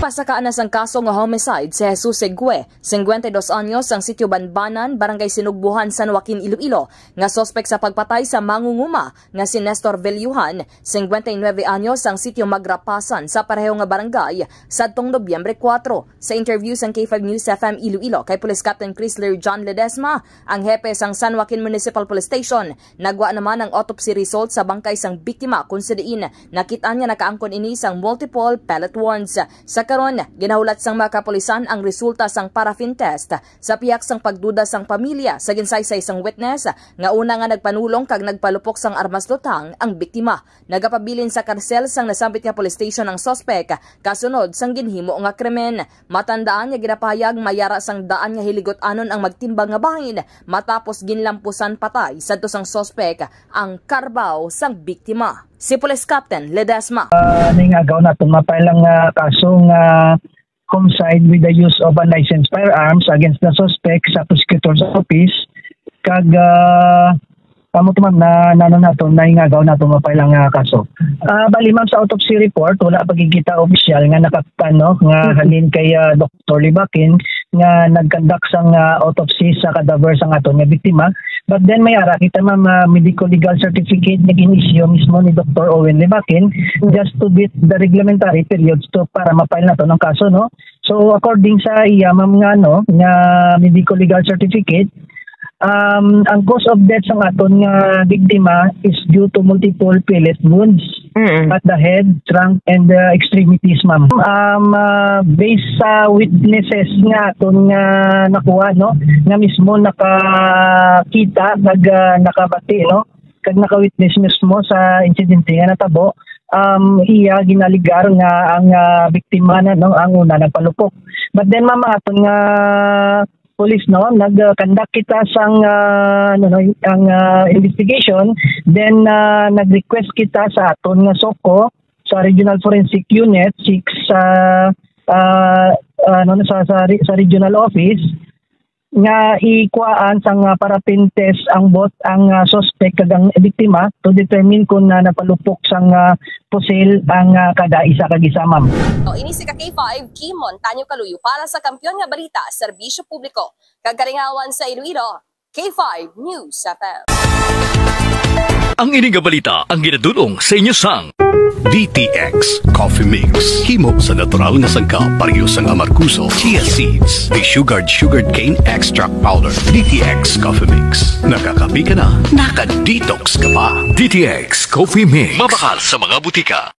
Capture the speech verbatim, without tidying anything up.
Sa kaana sang kaso nga homicide, si Jesus Segue, singkwenta y dos anyos, sang sitio Banbanan, Barangay Sinugbuhan, San Joaquin, Iloilo, nga suspek sa pagpatay sa mangunguma nga si Nestor Villuhan, singkwenta y nuebe anyos, sang sitio Magrapasan, sa pareho nga barangay, sadtong Nobyembre kuwatro. Sa interview sang K five News F M Iloilo kay Police Captain Chrysler John Ledesma, ang hepe sang San Joaquin Municipal Police Station, nagwa naman ang autopsy result sa bangkay sang biktima, kung sa diin nakit-an nga nakaangkon ini sang multiple pellet wounds. Sa karon, ginahulat sang mga kapulisan ang resulta sang paraffin test. Sa pihak sang pagduda sang pamilya sa ginsaysay sang witness, nga una nga nagpanulong kag nagpalupok sang armas lutang ang biktima, nagapabilin sa karsel sang nasambit nga police station ang suspek kasunod sang ginhimo nga krimen. Matandaan nga ginapahayag may ara sang daan nga hiligot-anon ang magtimbang nga bahin matapos ginlampusan patay sadto sang suspek ang karbaw sang biktima. Si Police Captain Ledesma. Ah, naingagaw naton mapailang nga kaso nga homicide with the use of unlicensed firearms against the suspect sa prosecutor's office, kag, ah, amo to, ma'am, na, na, na naton, naingagaw naton mapailang nga kaso. Ah, bali, ma'am, sa autopsy report, wala pa gid kita opisyal nga nakakita, no, nga halin kay, ah, Doktor Libakin nga nag-conduct sang, ah, autopsy sa cadaver sang aton nga biktima. But then may ara kita, ma'am, ah, medico-legal certificate nga gin-issue mismo ni Doktor Owen Libakin just to beat the reglementary periods to para ma-file naton ang kaso, no? So, according sa iya, ma'am, nga, no, nga medico-legal certificate, um, ang cause of death sang aton nga biktima is due to multiple pellet wounds at the head, trunk, and the extremities, ma'am. Um, ah, based sa witnesses nga aton nga nakuha, no, nga mismo nakakita kag, ah, nakabati, no, kag nakawitness mismo sa insidente nga natabo, um, iya ginaligar nga ang, ah, biktima na, no, ang una nagpalupok. But then, ma'am, aton nga police, no, nag-conduct kita sang, ah, ano, no, ang, ah, investigation. Then, ah, nag-request kita sa aton nga SOCO, sa Regional Forensic Unit six, sa, ah, ano, sa, sa re-, sa regional office nga ikuhaan sang, ah, paraffin test ang both ang, ah, suspect kag ang biktima to determine kung, ah, napalupok sang, ah, pusil ang, ah, kada isa kag isa, ma'am. O, ini si ka K five, Kim Montaño Kaluyo para sa Kampiyon nga Balita, Serbisyo Publiko, kag Kalingawan sa Iloilo, K five News F M. Ang ini nga balita ang ginadul-ong sa inyo sang D T X Coffee Mix. Himo sa natural nga sangkap, pareho sang amargoso, chia seeds, desugared sugarcane extract powder. D T X Coffee Mix. Nakakape ka na, naka-detox ka pa. D T X Coffee Mix. Mabakal sa mga butika.